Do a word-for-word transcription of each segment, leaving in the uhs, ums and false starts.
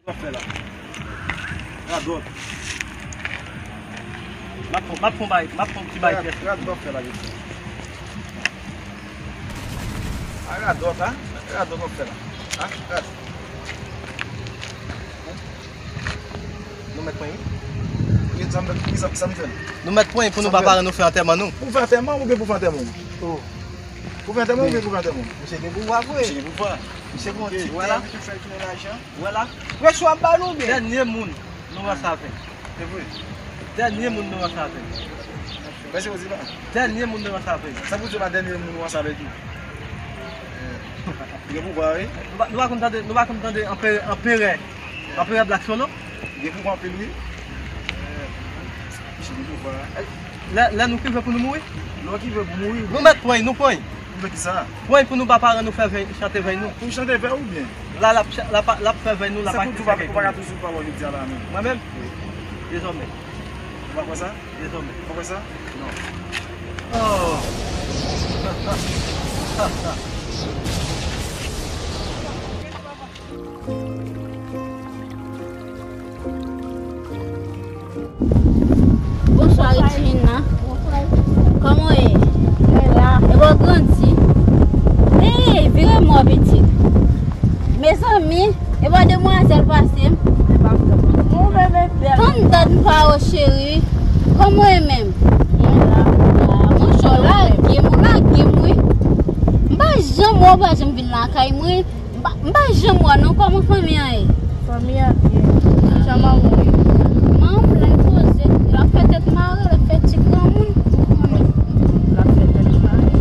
W ap fè la? Radòt. M ap fon, m ap fon bay, m ap fon ti bay pyès. Radòt w ap fè la, mesye. A radòt, a? Radòt w ap fè la? A radòt. Nou mèt pran li? Wi, sa m fè, wi, sa, sa m fè l? Nou mèt pran li pou nou pa paran nou fè antèman nou. Pou fè antèman oubyen pou fè antèman w? Pou fè antèman oubyen pou fè antèman w? Misye gen pouvwa vre. Misye gen pouvwa. Misye gen yon ti tè, misye fè l tounen lajan. Ou wè la? Presyon ap ba nou oubyen? Dènye moun nou ranse avè l. Se vre. Dènye moun nou ranse avè l. Mèsi, Rosilba. Dènye moun nou ranse avè l. Sa pou di w pa dènye moun ou ranse avè l tou? Li gen pouvwa, wi. Nou pa, nou pa konn tande, nou pa konn tande anperè, anperè, anperè Black Solo? Li gen pouvwa anpil, wi. Misye gen pouvwa. Lè, lè nou rive pou nou mouri? Lè w rive pou mouri, wi. Nou mèt pran l, nou pran l. Pou fè kisa? Pran l pou nou ba paran nou fè vèy, chante vèy nou. Pou chante vèy oubyen? La, l ap cha-, l ap, l ap fè vèy nou, l ap aksepte vèy nou. Sa pou di w pa, ou pa ka toujou pa wè medya la menm? Mwen menm? Wi. Dezòmè. Ou pa kwè sa? Dezòmè. Ou pa kwè sa? Non. Oh! Bonswa, Richina. Kòman w ye? Mwen la. Epi w grandi? Hey, vire mò, pitit. Mezanmi, epi w demwazèl pase m. Tann dat m pa wè w, cheri. Kòman w ye menm? Mwen la. Ah, monchè, w lage m, w lage m, wi. M pa janm wè w, pa janm vin lakay mwen. M pa, m pa janm wè w non, kòman fanmi an ye? Fanmi an byen. Kijan manman w ye? Manman m la poze, l ap fè tèt mare, l ap fè ti granmoun, ou konnen. L ap fè tèt mare.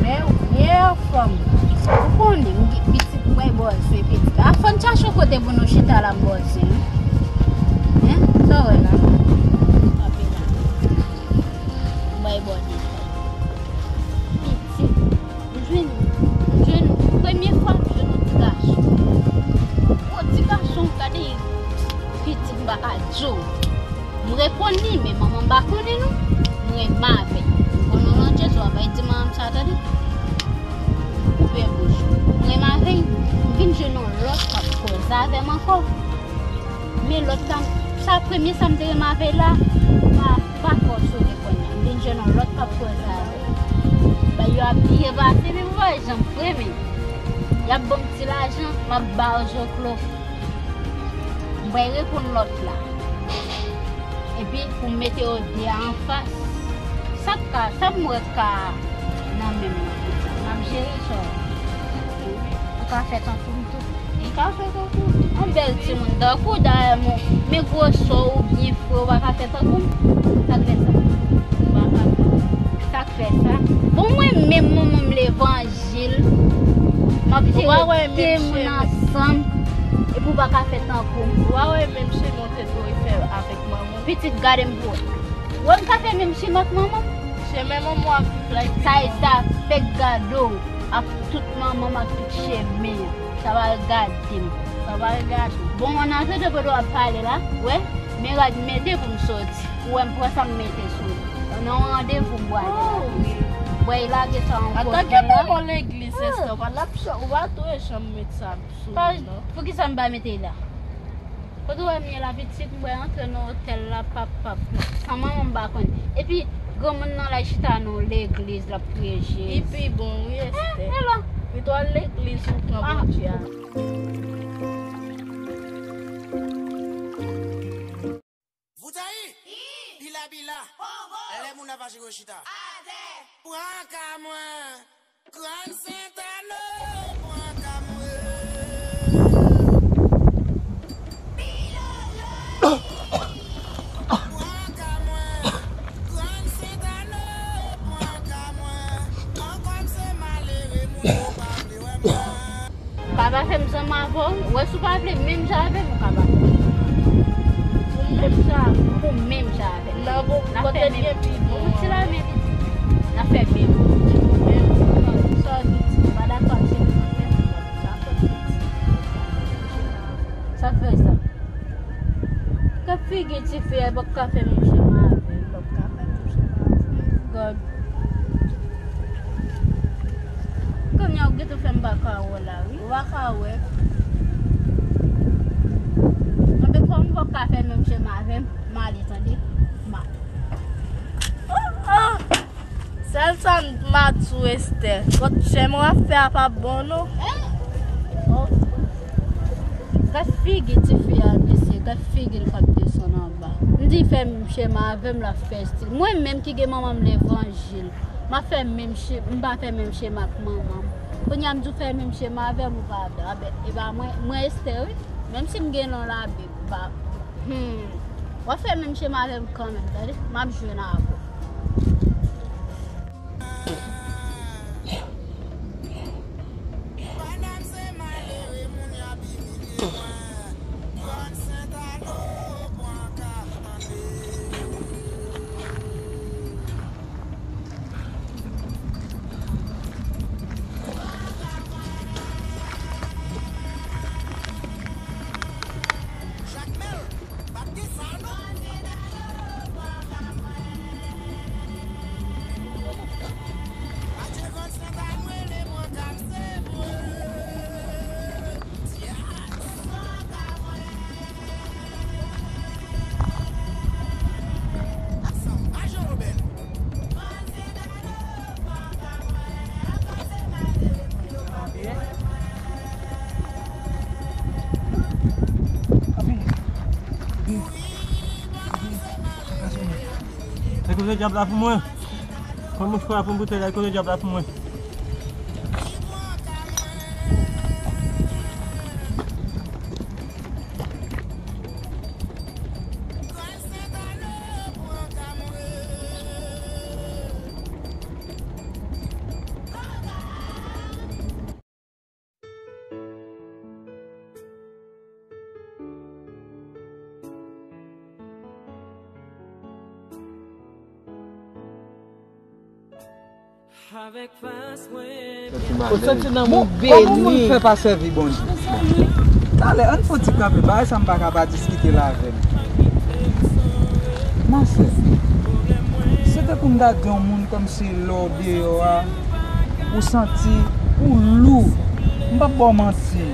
Men ou byen anfòm. Ou konnen, m gen pitit mwen bòzwen pitit. A fò n chache yon kote pou nou chita la m bòzwen. Hein? Sa w wè la? Kanpe la. Bay bò detay. Pitit, m jwenn, m jwenn, premye fwa m jwenn yon ti gason. Yon ti gason, gade, pitit m pa ka di w. M reponn li, men manman m pa konnen non. M renmen avè l. M konn yon landjèz, w ap bay di manman m sa, tande. Koupe bouch. M renmen avè l. M vin jwenn yon lòt k ap koze avè m ankò. Men lòt sa, sa premye sa m te renmen avè l la, m pa, m pa fè w sove kounye a. M vin jwenn yon lòt k ap koze avè l. Bay yo ap byen pase, men m pa janm fremen. Y ap ban m ti lajan, m ap ba yo zoklo. M pral reponn lòt la. Epi pou m mete yo de a anfas, sa k ka, sa m wè k ka nan men m nan, m ap jere sa. Ou ka fè tankou m tou. M ka fè tankou w tou. Yon bèl timoun tankou w, dayè, men gwosè w byen fre, ou pa ka fè tankou m. Sa k fè sa? Ou pa ka fè. Sa k fè sa? Bon, mwen menm, manman m levanjil. M ap jere de moun ansanm. Epi w pa ka fè tankou m. Ou pa wè menm chemen w te dwe fè avèk manman w? Pitit, gade m pou wè. Wè m ka fè menm chemen ak manman m? Chemen manman w ap viv la. Sa e sa, fèk gade w ak tout manman m ak tout chemen an. Sa pa regade m. Sa pa regade w. Bon, ann antre de kote w ap pale la, wè, men rad m mete pou m soti. Ou wè m pran sa m mete sou li. Nan yon randevou m prale la. Oh, wi. Bwè, lage sa yon kote la. Antanke manman legliz, sista, ou pa t ap chan-, ou pa t dwe janm met sa sou li, non. Poukisa m pa mete l la? Kote w wè m ye la, pitit, m pral antre nan otèl la, pap, pap. San manman m pa konn. Epi, granmoun nan la chita nan legliz, l ap priye Jezi. Li pi bon, wi, Estè. Eh, e la. Pito al legliz ou pran Bondye a. Voutayi! Bila, bila! Lè moun ap aji yo chita. Pran ka mwen! Gran Sentano, pran ka mwen. Pran ka mwen. Gran Sentano, pran ka mwen. Ankò m se malere, moun yo pa vle wè mwen. Papa fè m zanmi avè w. Wè si w pa vle menm jan avè m, ou ka pa fè. Pou menm jan avè m. Pou menm jan avè m. Nan bon, kote l gen pi bon. Pou ti lame li di. N ap fè menm. Menm. Sa w di ti. Ou pa dakò ak se menm. Sa fè sa. Gad figi tifi a, li p ap ka fè menm jan avè l. Li p ap ka fè menm jan avè l. Gad. Kounye a ou gentan fè m pa ka wè la, wi. Ou pa ka wè. Avè m, m ale, tande. Ma. Oh, oh! Sèl sa m ap di w, Esther. Kot chèmen w ap fè a p ap bon, non. Oh. Gad figi tifi a, mesye. Gad figi l k ap desann anba. M di fè menm chèmen avè m, l ap fè estil. Mwen menm ki gen manman m levanjil, m ap fè menm che-, m pa fè menm chèmen ak manman m. Kounye a m di w fè menm chèmen avè m, ou pa vle. Abè, e pa mwen, mwen Esther, wi. Menm si m gen non Labib, m pa. Hmm. W ap fè menm chèmen avè m kanmenm, tande? M ap jwenn avè w. Al kote dyab la pou mwen. Pran mouchwa pou m boutèy la, al kote dyab la pou mwen. Ou santi nan moun beni. Kòman moun fè pa sèvi Bondye? Talè, ann fè yon ti kanpe, bagay sa m pa ka pa diskite l avè l. Masè, se tankou m ta di yon moun kòmsi lè w deyò a, ou santi ou lou. M p ap ba w manti.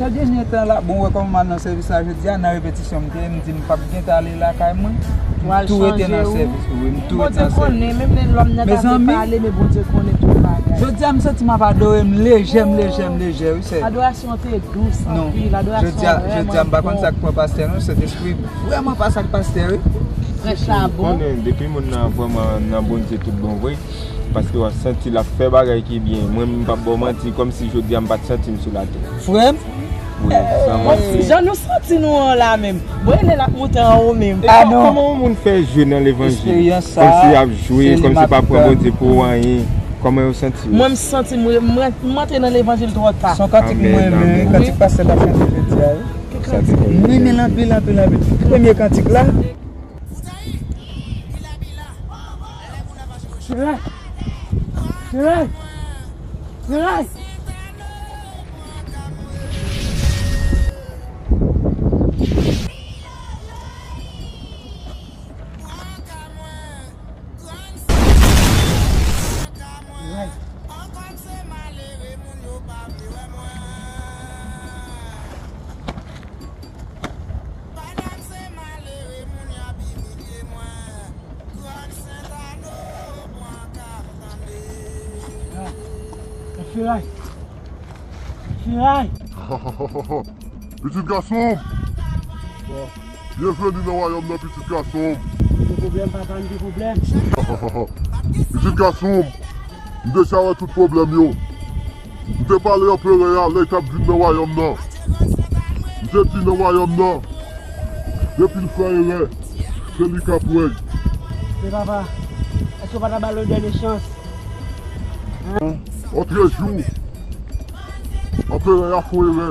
Sè dènye tan la, bon, ou wè kòman m al nan sèvis la jodi a, nan repetisyon m te ye, m di m p ap gentan ale lakay mwen. M tou rete nan sèvis, wi, m tou rete nan sèvis. Mezanmi, jodi a m santi m ap adore, m lejè, m lejè, m lejè, wi, sè. Adorasyon te dous anpil, adorasyon vrèman bon. Non, jodi a, jodi a, m pa konn sa k pran pastè, non, Sentespri vrèman pa sa k pastè, wi. Frè Chabon. Konnen, depi moun nan vrèman nan Bondye tout bon vre, paske w ap santi l ap fè bagay ki byen. Mwen, m p ap ba w manti, kòmsi jodi a m pa t santi m sou latè. Frè m, wi, san manti. Jan nou santi nou an la menm. Bon, e lè l ap moute anwo menm. Ah, non. Kòman yon moun fè jwe nan levanjil? Kòmsi y ap jwe, kòmsi pa pran Bondye pou anyen. Kòman yo santi yo? Mwen, m santi m, mwen, m antre nan levanjil twò ta. Se yon kantik mwen renmen, wi, kantik pastè t ap chante jodi a, wi. M renmen l anpil, anpil, anpil. Premye kantik la. Miray! Miray! Miray! Miray! Firay! Firay! Pitit gason m! Byenveni nan wayòm nan, pitit gason m! Ki pwoblèm, papa, m gen pwoblèm. Pitit gason m, m deja wè tout pwoblèm yo. M te pale anperè a lè l t ap vin nan wayòm nan. M te di nan wayòm nan, depi l fè erè, se li k ap wè l. Men papa, èske w pa ta ba l yon dènye chans? Antrejou, anperè a fè erè,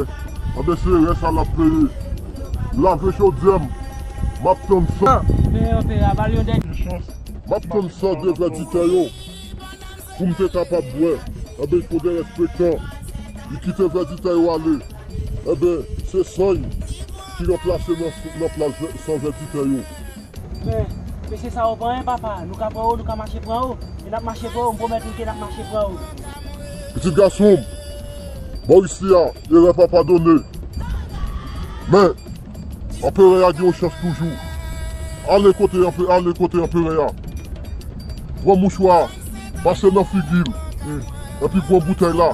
anben se erè sa l ap peye. Lave chodyè m, m ap tann san. Men anperè a, ba l yon dènye chans. M ap tann san de vèditè yo. Pou m te kapab bwè, anben, fo derespektan, li kite vèditè yo ale. Anben, se san l ki ranplase nan, nan plas vè-, san vèditè yo. Men, mesye sa yo pa anyen, papa. Nou ka pran yo, nou ka mache pran yo. E n ap mache pran yo, m pwomèt ou ke n ap mache pran yo. Pitit gason m, bò isi a, erè pa padone. Men, anperè a gen yon chans toujou. Ale kote anpe-, ale kote anperè a. Pran mouchwa a, pase nan figi l. Epi pran boutèy la,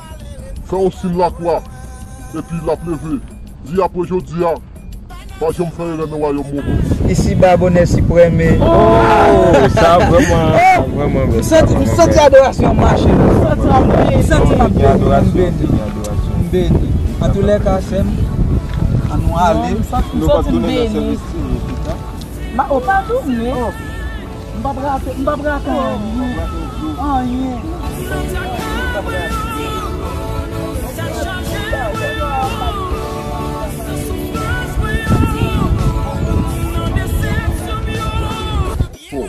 fè yon siy lakwa. Epi l ap leve. Di apre jodi a, pa janm fè erè nan wayòm mwen ankò. Isiba bonè siprèm e. Oh, sa vrèman, sa vrèman bèl. M santi, m santi adorasyon an mache la. M santi m ap beni, m beni, m beni. Antoulèka, sè m, ann nou ale. M santi, m santi m beni. Ma, oh, pa tounen. M p ap rate, m p ap rate anyen. Anyen. Fò.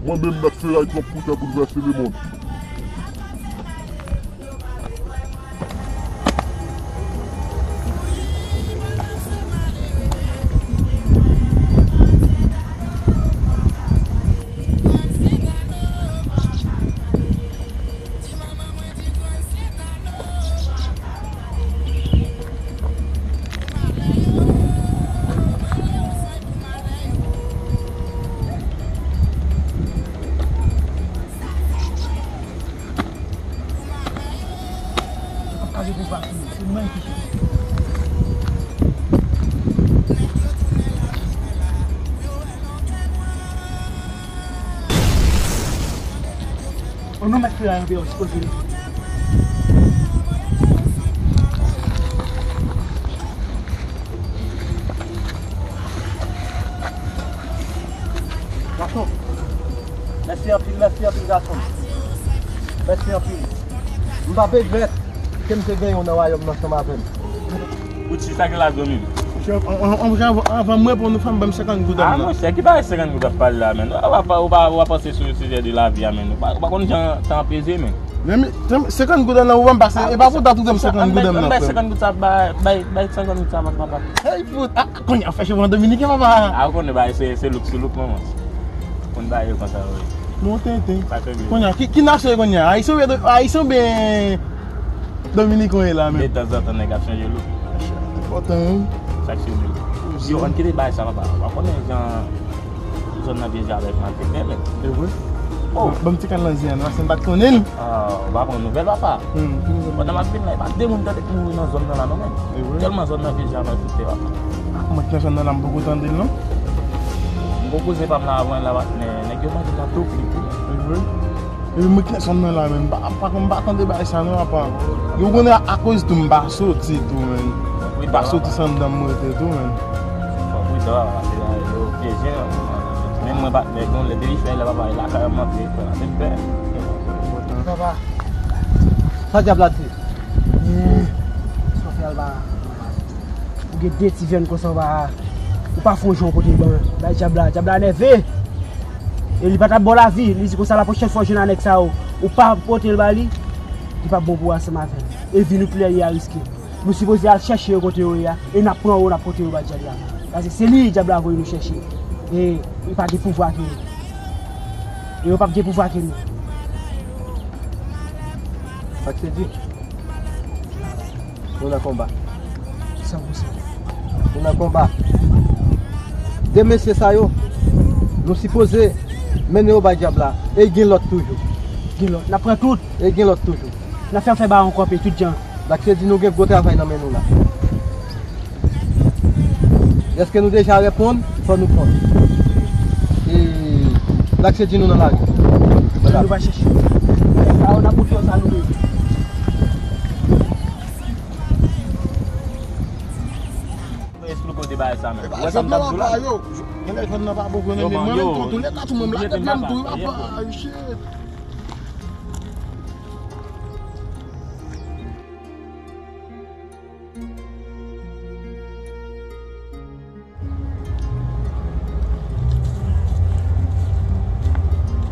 Mwen menm mèt feray twòp pou tè boulvèse lemonn. O non, mèt feray an deyò, sipoze. Gason, mèsi anpil, mèsi anpil, gason. Mèsi anpil. M p ap regrèt ke m te genyen w nan wayòm nan ansanm avè m. Gucci, sa ki la, zanmi m? Monchè, an, an, an, anvan, anvan m reponn ou, fè m ban m senkant goud an. Ah, monchè, ki bagay senkant goud w ap pale la, menn? Ou pa, ou pa, ou pa panse sou sijè de lavi a, menn. Ou pa, ou pa konn jan tan an peze, menn. Men, men, senkant goud an nan, ou ban m pase, e pa pou dat ou ban m senkant goud an nan, frè. Bay senkant goud sa, bay, bay, bay senkant goud sa, papa. Hey, fout, ah, kounye a fè cheve an dominiken, papa. Ah, ou konnen bagay, se, se look sou look, manman. Konn bagay yo konsa, wi. Bon, tenten. Sa trè byen. Kounye a, ki, ki nasyon yo kounye a? Ayisyen oubyen do-, Ayisyen oubyen Dominiken yo la menm? Detanzantan, nèg ap chanje look. Enpòtan, wi. Sa k sou li. Yo, ann kite bagay sa, papa. Ou pa konnen jan zòn nan vye jan avèk malfektè, menn. E vre? Oh. Ban m ti kal nan zye a, non, paske m pa t konnen l. Ah, ou pa pran nouvèl, papa. Hmm, ki nouvèl? Pandan m ap vin la, e pa de moun tande ki mouri nan zòn nan la, non, menn. E vre? Tèlman zòn nan vye jan malfektè, papa. Ah, mwen ki nan zòn nan la, m poko tande l, non. M gon kouzen pa m la avan la, patnè. Nèg yo manje la tou pli tou. E vre? Epi mwen ki nan zòn nan la, menm. M pa, pa, m pa tande bagay sa, non, apa. Yo konnen akoz tou, m pa soti tou, menn. M pa soti, se anndan m rete tou, menn. Fò pridan, papa, se la yo pyeje. Menm mwen, patnè, gon lè depi fè lè papa, e lakay an m antre, frè, se pè. Papa, sa dyab la di? Sa w fè al ba. Ou gen de ti vyann konsa, ou pa, ou pa fè yon jan w pote ban bay dyab la. Dyab la nève. E li pa t ap ba w lavi. Li di konsa, lapwochèn fwa w jwenn a nèg sa yo, ou pa pote l ba li, li p ap bon pou w ansanm avè l. E vi nou tou lè ye a riske. Nou sipoze al chèche yo kote yo ye a, e n ap pran yo, n ap pote yo ba dyab la. Paske se li dyab la voye nou chèche. E li pa gen pouvwa ke nou. E yo p ap gen pouvwa ke nou. Sa k se di? Nou nan konba. San pou san. Nou nan konba. De mesye sa yo, nou sipoze mennen yo bay dyab la. E gen lòt toujou. Gen lòt. N ap pran tout. E gen lòt toujou. N ap fè, fè ba ankò pe tout jan. Dak se di nou gen gwo travay nan men nou la. Èske nou deja reponn? Fò nou pran. E dak se di nou nan lari. Nou va chèche. Sa yo n ap bouke yo, sa nou ye. Mwen esplike w de bagay sa menm. Ou wè sa m t ap di w la? Yo, mwen lè jwenn nan pa bon, mwen menm tou, tou lè ka tou menm la tèt menm tou, papa, shit.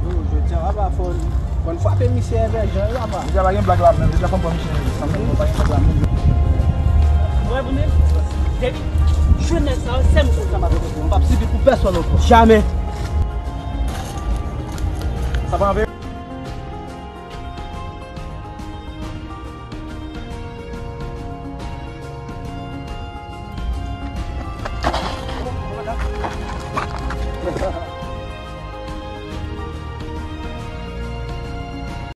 Yo, jodi a, papa, fò n, fò n frape misye envè jan, wi, papa. Deja pa gen blag la menm, deja fò m pran misye, sanble nou pa gen blag la menm. Ou wè pou nèg, depi jwenn nèg sa yo, se m konn sa m ap fè pou ou. M p ap sibi pou pèsonn ankò. Jamè. Sa pa anpe.